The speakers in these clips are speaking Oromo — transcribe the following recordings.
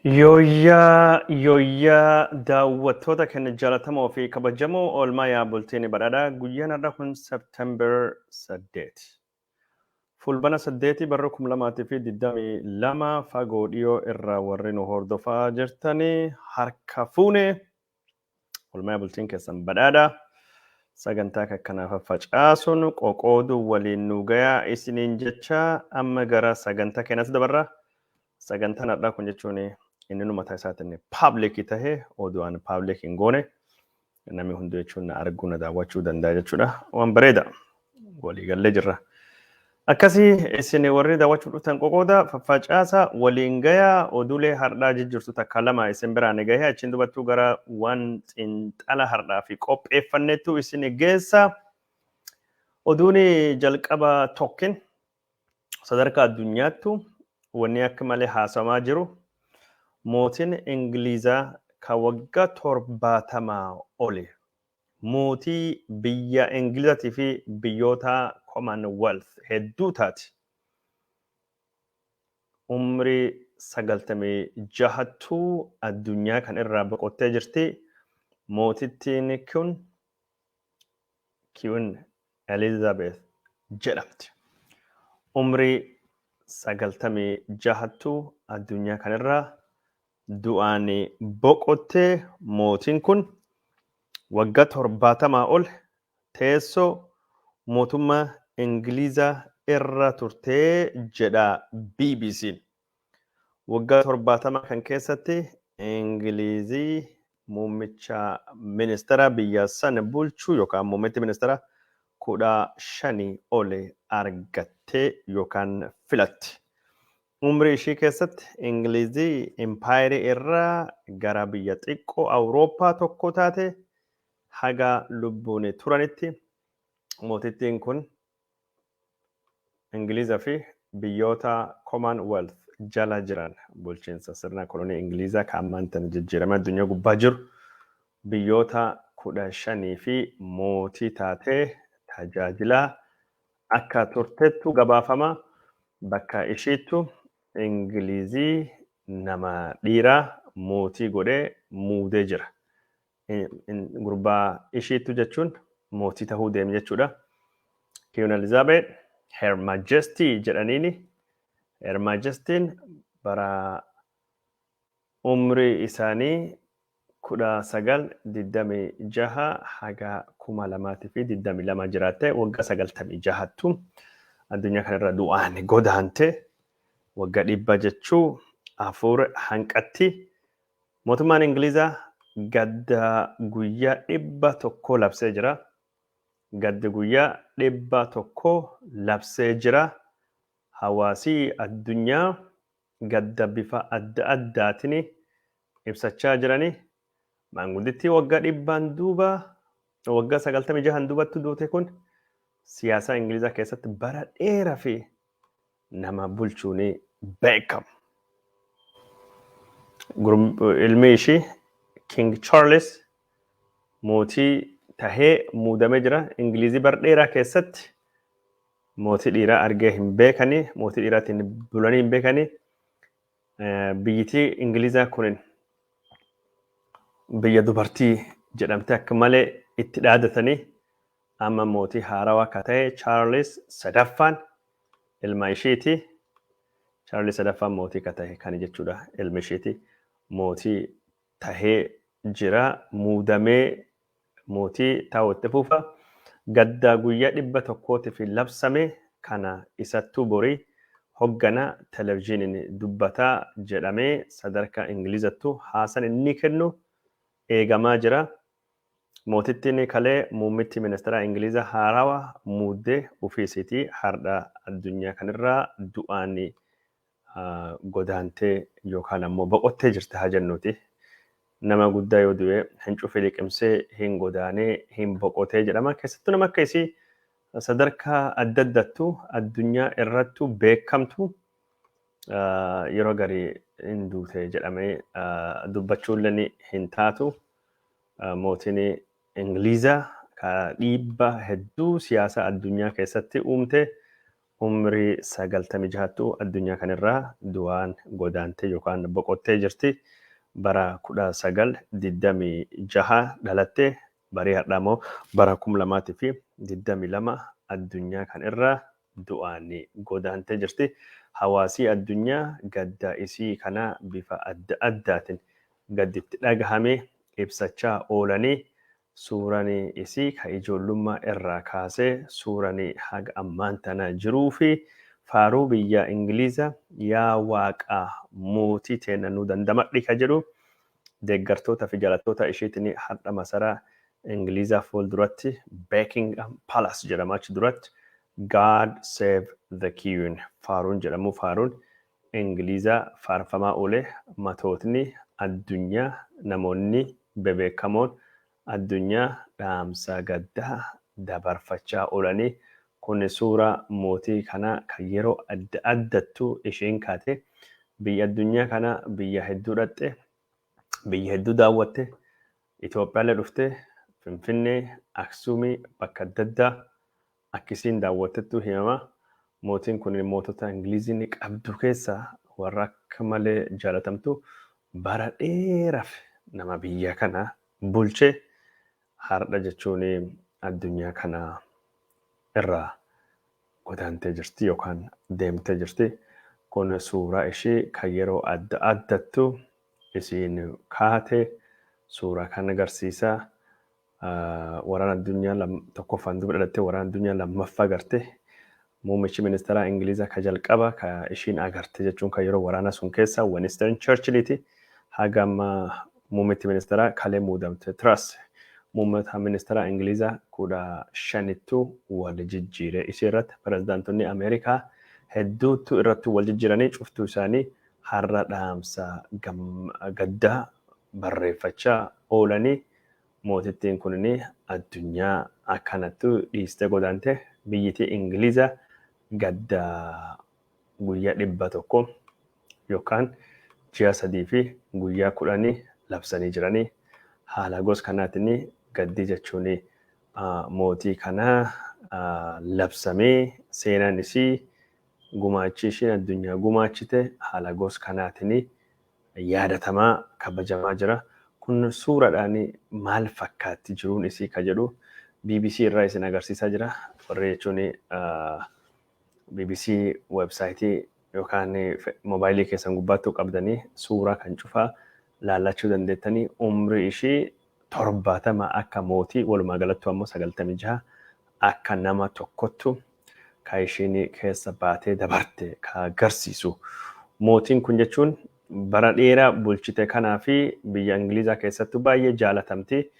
Yooyyaa yooyyaa, daawwattoota keenya jaallatamoo fi kabajamoo, oolmaa yaa bultiin badhaadhaa. Guyyaan har'a kun September 8. Fulbana 8 bara 2022. Fagoo dhiyoo irraa warri nu hordofaa jirtanii, harka fuune, oolmaa yaa bultiin keessan badhaadhaa. Sagantaa kakkanaaf facaasuun qoqooduu waliin nu gayaa isiniin jecha, amma gara sagantaa keenyatti dabarra. Sagantaan har'aa kun jechuun inni nu mataa isaatiin public tahee, oduun public hin goone, namni hundi jechuun na arguu, na daawwachuu danda'a jechuudha. Waan bareeda walii gallee jirra. Akkasii isin warri daawwachuu dhuftan qoqooda, faffacaasa, waliin gayaa. Oduulee har'aa jijjiirtu takka lama isin biraan gahee, achiin dubattuu gara waan xiinxala har'aa fi qopheeffannettu isin geessa. Oduun jalqaba tokkin, sadarkaa addunyaattu wanni akka malee haasamaa jiru, mootiin Ingilizaa ka waggaa 70 oli mootii biyya Ingilizaatii fi biyyoota Commonwealth hedduu taate, umrii 96ttuu addunyaa kan irraa boqottee jirti. Mootittiin kun Queen Elizabeth jedhamti. Umrii 96ttuu addunyaa kanarraa du'aan boqottee. Mootiin kun waggaa 70 ol teessoo mootummaa Ingilizaa irra turtee jedha BBC'n. Waggaa 70 kan keessatti Ingilizii muummicha ministeera biyya san bulchuu yookaan muummitti ministeera 15 ol argattee yookaan filatte. Umrii ishii keessatti Ingilizii impaayerii irraa gara biyya xiqqoo Awurooppaa tokko taate. Haga lubbuun turanitti mootittiin kun Ingiliza fi biyyoota Commonwealth jala jiran, bulchiinsa sirna kolonii Ingilizaa kan ammaan tana jijjiirame addunyaa gubbaa jiru, biyyoota 15 fi mootii taatee tajaajilaa akka turtettu gabaafama. Bakka ishiittu Ingilizii nama dhiiraa mootii godhee muudee jira. Gurbaa ishiittu jechuun mootii tahuu deeme jechuudha. Queen Elizabeth, Her Majesty jedhaniini. Her Majestyn bara umrii isaanii 1926 haga 2022 jiraatte, waggaa 96ttu addunyaa kanarra du'aan godaante, waggaa 100 jechuu afur hanqatti. Mootummaan Ingilizaa gadda guyyaa 100 labsee jira. Gaddi guyyaa 100 labsee jira. Hawaasii addunyaa gadda bifa adda addaatiin ibsachaa jirani. Maanguddittii waggaa 100n duuba, waggaa 96n duubatti duute kun, siyaasa Ingilizaa keessatti bara dheeraa fi nama bulchuun beekamu. Ilmi ishii King Charles mootii tahee muudamee jira. Ingilizii bara dheeraa keessatti mootii dhiiraa argee hin beekani, mootii dhiiraatiin bulanii hin beekani. Biyyitii Ingilizaa kunin biyya dubartii jedhamte akka malee itti dhaadatanii, amma mootii haarawaa akka ta'e Charles sadaffaan ilma ishiiti. Charles sadaffaan mootii akka ta'e kan jechuudha, ilmi ishiiti. Mootii tahee jira, muudamee mootii ta'uu itti fufa. Gadda guyyaa 100tiif labsame kana isattuu borii hoggana televizyiiniin dubbataa jedhamee, sadarkaa Ingilizattu haasan inni kennu eegamaa jira. Mootittiin kalee muummitti ministeera Ingiliza haarawa muuddee ofiisiitii hardha addunyaa kanirraa du'aan godaantee yookaan ammoo boqottee jirti haa jennuuti. Nama guddaa yoo du'e hin cufee liqimsee hin godaanee hin boqotee jedhama. Keessattuu nama akka isii sadarkaa adda addattu addunyaa irrattu beekamtu yeroo garii hin duute jedhamee dubbachuullee hin taatu. Mootiin Ingilizaa ka dhiibbaa hedduu siyaasa addunyaa keessatti uumte. Umrii 96ttu addunyaa kanarraa du'aan godaantee yookaan boqottee jirti. Bara 1926 dhalattee, barii har'aa immoo bara 2022 addunyaa kanarraa du'aan godaantee jirti. Hawaasii addunyaa gadda isii kana bifa adda addaatiin gadditti dhagahame ibsachaa oolanii, suuraan isii ka ijoollummaa irraa kaasee suuraan haga ammaan tana jiruu fi faaruu biyya Ingiliiza "Yaa Waaqa mootii teenya nu dandamadhi" ka jedhu deeggartoota fi jaalattoota isheetiin har'a masaraa Ingilizaa fuulduratti, Buckingham Palace jedhama, achi duratti "God Save the Queen" faaruun jedhamu, faaruun Ingilizaa faarfamaa oole. Matootni addunyaa, namoonni bebeekamoon addunyaa dhaamsa gaddaa dabarfachaa oolanii. Kun suuraa mootii kanaa kan yeroo adda addattuu isheen kaate. Biyya addunyaa kana biyya hedduu dhaqxe, biyya hedduu daawwatte, Itoophiyaallee dhufte, Finfinnee, Aksuumii, bakka adda addaa akkisiin daawwattettu himama. Mootiin kun mootota Ingiliziin qabdu keessaa warra akka malee jaalatamtu, bara dheeraaf nama biyya kana bulche, har'a jechuun addunyaa kana irraa godaantee jirti yookaan deemtee jirti. Kun suuraa ishee kan yeroo adda addattu isiin kaate suuraa kan agarsiisa. Waraana addunyaa tokkoffaan duuba dhalattee waraana addunyaa lammaffaa garte. Muummichi ministeeraa Ingilizaa ka jalqaba ka ishiin agarte jechuun kan yeroo waraana sun keessa Winston Churchilliti. Haga amma muummitti ministeeraa kalee muudamte Truss, muummata ministeeraa Ingilizaa 15ttu wal jijjiire isii irratti. Pirezidaantonni Ameerikaa hedduutu irratti wal jijjiiranii, cuftuu isaanii har'a dhaamsa gaddaa barreeffachaa oolanii. Mootittiin kunin addunyaa akkanattu dhiistee godaante. Biyyittii Ingiliza gadda guyyaa 100 yookaan ji'a 3 fi guyyaa 10 labsanii jiranii. Haala gos kanaatiin gaddi jechuun mootii kanaa labsamee, seenaan isii, gumaachi ishiin addunyaa gumaachite haala gos kanaatiin yaadatamaa kabajamaa jira. Kun suuraadhaan maal fakkaatti jiruun isii ka jedhu BBC irraa isin agarsiisaa jira. Warri jechuun BBC websaayitii yookaan moobaayilii keessan gubbaatti qabdanii suuraa kan cufaa laallachuu dandeettanii. Umrii ishii 70 akka mootii, walumaa galattu ammoo 96 akka nama tokkottu ka ishiin keessa baatee dabarte ka agarsiisu. Mootiin kun jechuun bara dheeraa bulchite kanaa fi biyya Ingilizaa keessattuu baay'ee jaalatamti.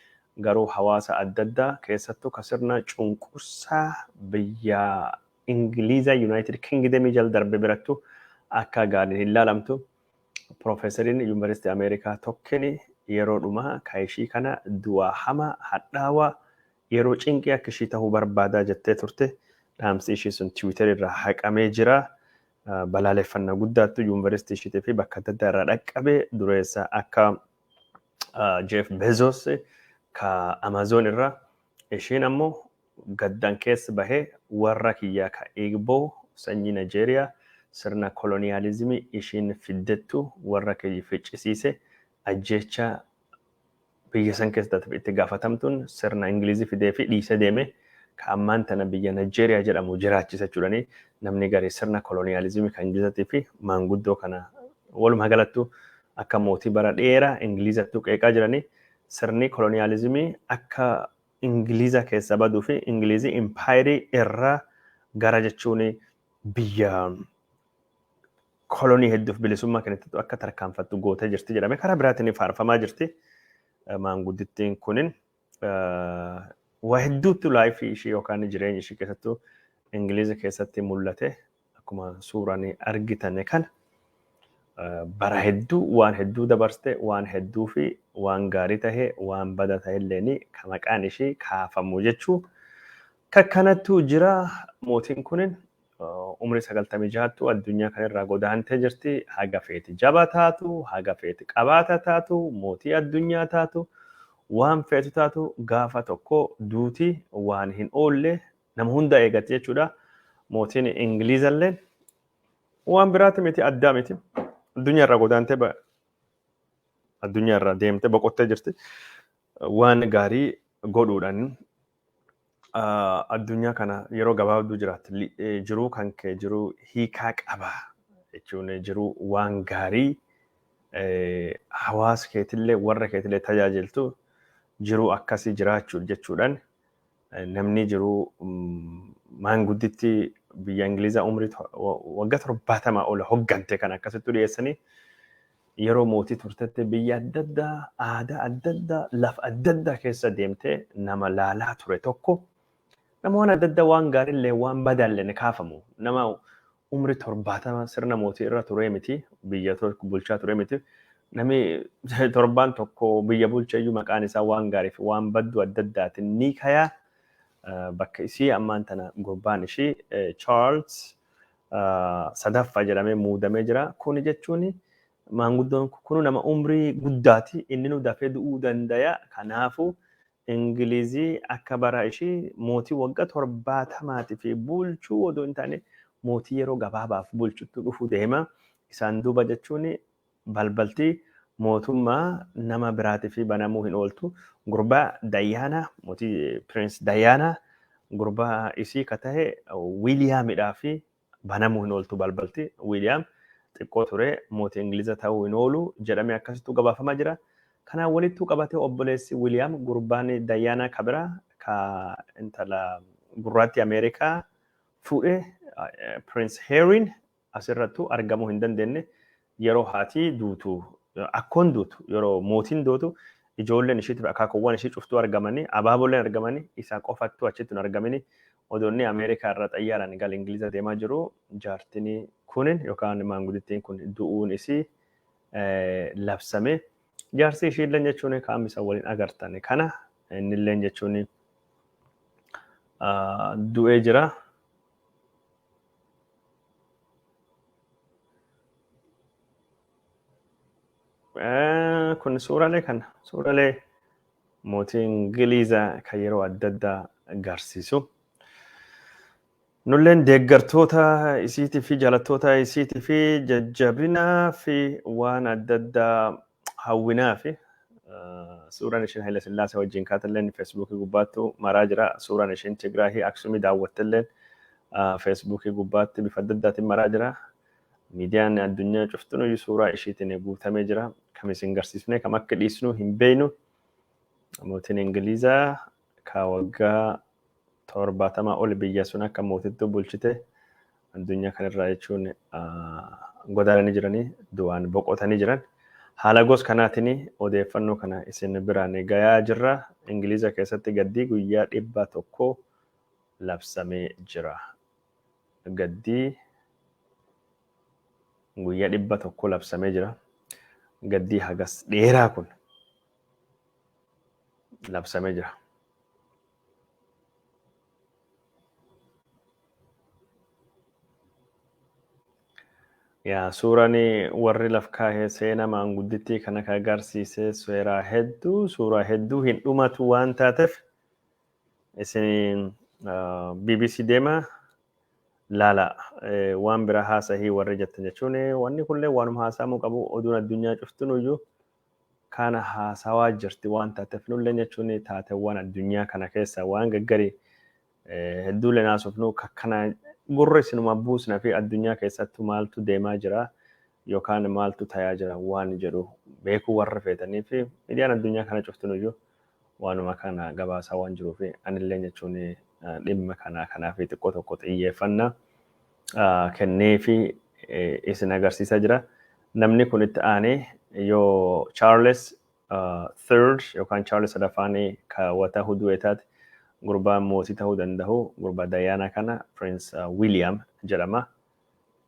Garuu hawaasa adda addaa keessattuu ka sirna cunqursaa biyya Ingilizaa, United Kingdom jala darbe birattu akka gaariin hin laalamtu. Piroofeesariin Yuunivarsiitii Ameerikaa tokkin yeroo dhumaa ka ishii kana du'aa hamaa hadhaawaa yeroo cinqii akka ishii ta'uu barbaadaa jettee turte. Dhaamsi ishii sun Tiwiitar irraa haqamee jira. Balaaleffannaa guddaattu yuunivarsiitii ishiitii fi bakka adda addaa irraa dhaqqabe. Dureessa akka Jeff Bezos ka Amazon irraa, ishiin ammoo gaddaan keessa bahee warra kiyyaa ka Igboo sanyii Nigeeriyaa sirna koloniyaalizimii ishiin fiddettu warra kiyya ficcisiise, ajjeechaa biyya san keessatti itti gaafatamtuun sirna Ingilizii fidee fi dhiisee deeme ka ammaan tana biyya Nigeeriyaa jedhamu jiraachisa jechuudhani. Namni garii sirna koloniyaalizimii kan Ingilizatii fi maanguddoo kana walumaa galattu akka mootii bara dheeraa Ingilizattuu qeeqaa jiranii, sirni koloniyaalizimii akka Ingiliza keessa baduu fi Ingilizii impaayirii irraa gara jechuun biyya kolonii hedduuf bilisummaa kennitetu akka tarkaanfattu gootee jirti jedhame. Karaa biraatiin faarfamaa jirti. Maanguddittiin kunin waa hedduutti laayifii ishii yookaan jireenya ishii keessattuu Ingiliza keessatti mul'ate. Akkuma suuraan argitan kana bara hedduu waan hedduu dabarsite, waan hedduu fi waan gaarii tahe, waan bada tahe illeen ka maqaan ishii kaafamu jechuu kakkanattu jira. Mootiin kunin umrii 96ttu addunyaa kanarraa godaantee jirti. Haga feeti jaba taatu, haga feeti qabaata taatu, mootii addunyaa taatu, waan feetu taatu, gaafa tokko duuti waan hin oolle nama hunda eegatti jechuudha. Mootiin Ingilizallee waan biraati miti, addaa miti. Addunyaa irraa godaantee, addunyaa irraa deemtee boqottee jirti. Waan gaarii godhuudhaan addunyaa kana yeroo gabaabduu jiraatti jiruu kan kee jiruu hiikaa qaba jechuun, jiruu waan gaarii hawaasa keetillee warra keetillee tajaajiltu jiruu akkasii jiraachuu jechuudhaan, namni jiruu maangudditti biyya Ingilizaa umrii waggaa 70 ol hoggante kan akkasitti dhiyeessanii, yeroo mootii turtetti biyya adda addaa, aadaa adda addaa, lafa adda addaa keessa deemtee nama laalaa ture tokko, nama waan adda addaa, waan gaariillee waan badaallee ni kaafamu, nama umrii 70 sirna mootii irra ture miti, biyya bulchaa ture miti. Namni torbaan tokko biyya bulcha iyyuu maqaan isaa waan gaarii fi waan badduu adda addaatiin ni kayaa. Bakka isii ammaan tana gurbaan ishii Charles sadaffaa jedhamee muudamee jira. Kuni jechuun maanguddoon kun nama umrii guddaati. Inni nu dafee du'uu danda'a. Kanaafuu Ingilizii akka bara ishii mootii waggaa 70 fi bulchuu odoo hin taane, mootii yeroo gabaabaaf bulchutti dhufuu deema. Isaan duuba jechuun balbalti mootummaa nama biraatii fi banamuu hin ooltu. Gurbaa Dayaanaa, mootii Prince Dayaanaa, gurbaa isii ka ta'e Wiiliyaamidhaa fi banamuu hin ooltu balbalti. Wiiliyaam xiqqoo ture, mootii Ingiliza ta'uu hin oolu jedhamee akkasittuu gabaafamaa jira. Kanaan walittuu qabatee obboleessi Wiiliyaam, gurbaan Dayaanaa kabira ka intala gurraattii Ameerikaa fuudhee, Prince Harryn asirrattuu argamuu hin dandeenye. Yeroo haati duutu, akkoon duutu, yeroo mootiin duutu, ijoolleen ishiitiif akaakuuwwan ishii cuftuu argamanii, abaaboleen argamanii, isa qofattuu achitti hin argamini. Odoonni Ameerikaa irra xayyaaraan gara Ingiliza deemaa jiru jaartiin kunin yookaan maangudittiin kun du'uun isii labsame. Jaarsi ishiilleen jechuun qaama isa waliin agartan kana, innilleen jechuun du'ee jira. Kun suuraalee kana, suuraalee mootii Ingilizaa kan yeroo adda addaa agarsiisu. Nulleen deeggartoota isiitii fi jaalattoota isiitii fi jajjabinaa fi waan adda addaa hawwinaa fi suuraan isheen Haile Sillaasee wajjin kaatalleen Feesbuukii gubbaattu maraa jira. Suuraan isheen Tigraahii Aksumii daawwattelleen Feesbuukii gubbaatti bifa adda addaatiin maraa jira. Miidiyaan addunyaa cuftunuyyuu suuraa ishiitiin guutamee jira. Kam isin garsiisnee kam akka dhiisnu hin beeknu. Mootiin Ingilizaa ka waggaa 70 ol biyya sun akka mootittuu bulchite addunyaa kanarraa jechuun godaananii jiranii, du'aan boqotanii jiran. Haala gos kanaatiin odeeffannoo kana isin biraan gayaa jirra. Ingiliza keessatti gaddii guyyaa 100 labsamee jira. Gaddii guyyaa 100 labsamee jira. Gaddii hagas dheeraa kun labsamee jira. Yaa, suuraan warri laf kaahee seenaa maanguddittii kana kan agarsiise seeraa hedduu, suuraa hedduu hin dhumatu waan taateef, isin BBC deema laala. Waan bira haasahii warri jettan jechuun, wanni kunillee waanuma haasa'amuu qabu. Oduun addunyaa cuftunuyyuu kana haasawaa jirti waan taateef, nullee jechuun taateewwan addunyaa kana keessa waan gaggarii hedduulee haasofnu kana gurra isinuma buusna fi addunyaa keessattuu maaltu deemaa jira yookaan maaltu tayaa jira waan jedhu beekuu warra feetanii fi miidiyaan addunyaa kana cuftunuyyuu waanuma kana gabaasaa waan jiruu fi anillee jechuun dhimma kana kanaaf xiqqoo tokko xiyyeeffannaa kennee fi isin agarsiisaa jira. Namni kun itti aanee yoo Charles Third yookaan Charles sadaffaan kaawwata du'e taate, gurbaa mootii ta'uu danda'u gurbaa Dayaanaa kana Prince William jedhama.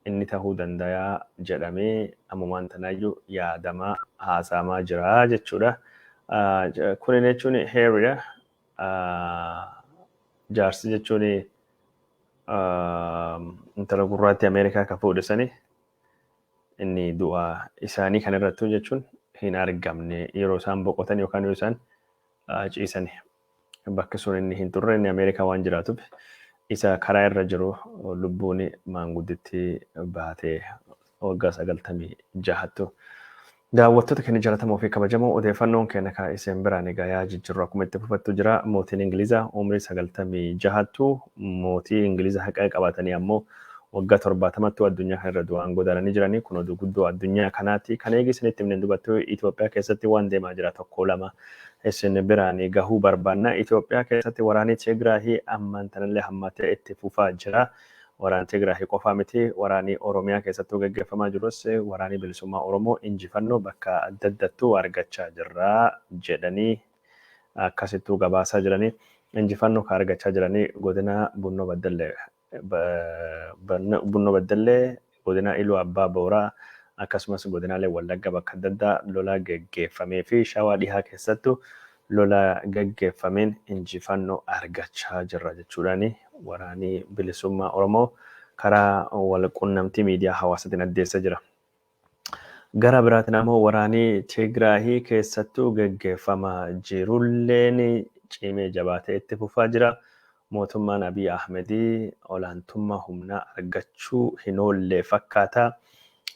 Inni ta'uu danda'a jedhamee ammumaan tanaayyuu yaadamaa haasa'amaa jira jechuudha. Kunin jechuun Harryidha. Jaarsi jechuun intala gurraattii Ameerikaa kan fuudhe sani, inni du'a isaanii kan irrattuu jechuun hin argamne. Yeroo isaan boqotan yookaan yoo isaan ciisan bakki sun inni hin turre. Inni Ameerikaa waan jiraatuuf Isa karaa irra jiru lubbuun maangudditti baatee waggaa 96ttu. Daawwattoota keenya jaallatamoo fi kabajamoo, odeeffannoon keenya kan isin biraan gayaa jijjiirru akkuma itti fufattu jira. Mootiin Ingilizaa umrii 96ttu mootii Ingiliza haqa qabatanii ammoo waggaa 70ttu addunyaa kana irra du'aan godaananii jiranii. Kun oduu guddoo addunyaa kanaati. Kan eegi isinitti himne dubattuu Itoophiyaa keessatti waan deemaa jira tokko lama isin biraan gahuu barbaanna. Itoophiyaa keessatti waraanni Tigraahii ammaan tanallee hammatee itti fufaa jira. Waraanni Tigraahii qofaa miti, waraanni Oromiyaa keessattuu gaggeeffamaa jirus waraanni bilisummaa Oromoo injifannoo bakka adda addattuu argachaa jirra jedhanii akkasittuu gabaasaa jiranii. Injifannoo kan argachaa jiranii godina Bunnoo Baddallee, godina Iluu Abbaa Booraa, akkasumas godinaalee Wallagga bakka adda addaa lola geggeeffamee fi Shawaa Dhihaa keessattuu lola geggeeffameen injifannoo argachaa jirra jechuudhaani waraanni bilisummaa Oromoo karaa wal qunnamtii miidiyaa hawaasaatiin addeessa jira. Gara biraatiin ammoo waraanni Tigraahii keessattuu geggeeffamaa jirulleen cimee jabaatee itti fufaa jira. Mootummaan Abiy Ahmedii olaantummaa humnaa argachuu hin oolle fakkaata.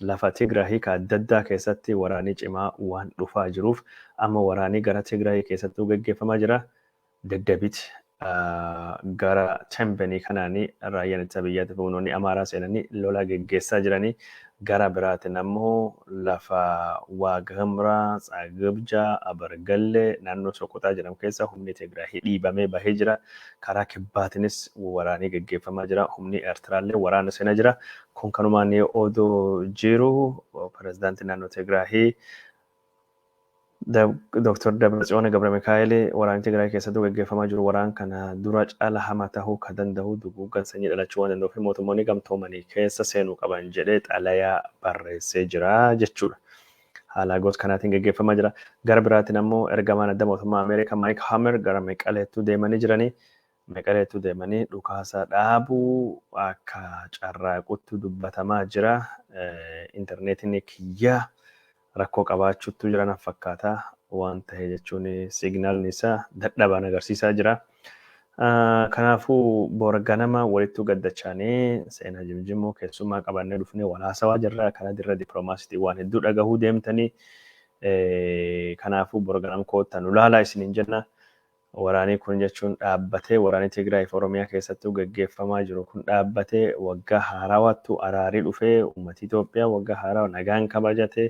Lafa Tigraahii ka adda addaa keessatti waraanni cimaa waan dhufaa jiruuf amma waraanni gara Tigraahii keessattuu geggeeffamaa jira. Deddebit gara Tembenii kanaanii raayyaan ittisa biyyaatti fi humnoonni Amaaraa seenanii lola geggeessaa jiranii. Gara biraatiin ammoo lafa Waagamraa, Tsaagibjaa, Abargallee naannoo Soqoxaa jedhamu keessa humni Tigraahii dhiibamee bahee jira. Karaa kibbaatiinis waraanni geggeeffamaa jira. Humni Eertiraallee waraana seenaa jira. Kun kanumaan odoo jiru pirezidaantii naannoo Tigraahii Dr. Dabratsiyoon Gabra Mikaa'el waraanni Tigraay keessattuu gaggeeffamaa jiru waraan kana dura caala hama tahuu kan danda'u, duguuggan sanyii dhalachuu waan danda'uuf mootummoonni gamtoomanii keessa seenuu qaban jedhee xalayaa barreessee jira jechuudha. Haala gosa kanaatiin gaggeeffamaa jira. Gara biraatiin ammoo ergamaan adda mootummaa Ameerikaa Maayik Hamer gara Meqaleettuu deemanii jiranii. Meqaleettuu deemanii dhukaasa dhaabuu akka carraaqutti dubbatamaa jira. Intarneetiin kiyyaa rakkoo qabaachuutu jira na fakkaata, waan ta'e jechuun signaalni isaa dadhabaan agarsiisaa jira. Kanaafuu boora ganama walittuu gaddachaanii seenaa jimjimoo keessummaa qabannee dhufnee wal haasawaa jirra. Kana dirra dippiloomaasiitii waan hedduu dhagahuu deemtanii. Kanaafuu boora ganama koottaa nu laalaa isiniin jenna. Waraanni kun jechuun dhaabbatee waraanni Tigraay fi Oromiyaa keessattuu gaggeeffamaa jiru kun dhaabbatee waggaa haarawaattu araarii dhufee uummati Itoophiyaa waggaa haarawaa nagaan kabajatee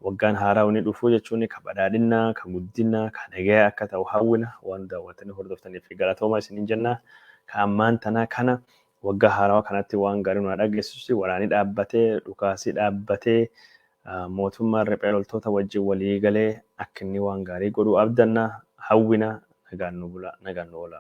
waggaan haarawaa ni dhufu jechuun ka badhaadhinaa, ka guddinaa, ka nagaya akka ta'u hawwina. Waan daawwattanii hordoftanii fi galatooma isiniin jenna. Ka ammaan tanaa kana waggaa haarawaa kanatti waan gaarii nu dhageessisu, waraanni dhaabbatee, dhukaasii dhaabbatee, mootummaan riphee loltoota wajjin walii galee akka inni waan gaarii godhu abdanna, hawwina. Nagaan nu bula, nagaan nu oola.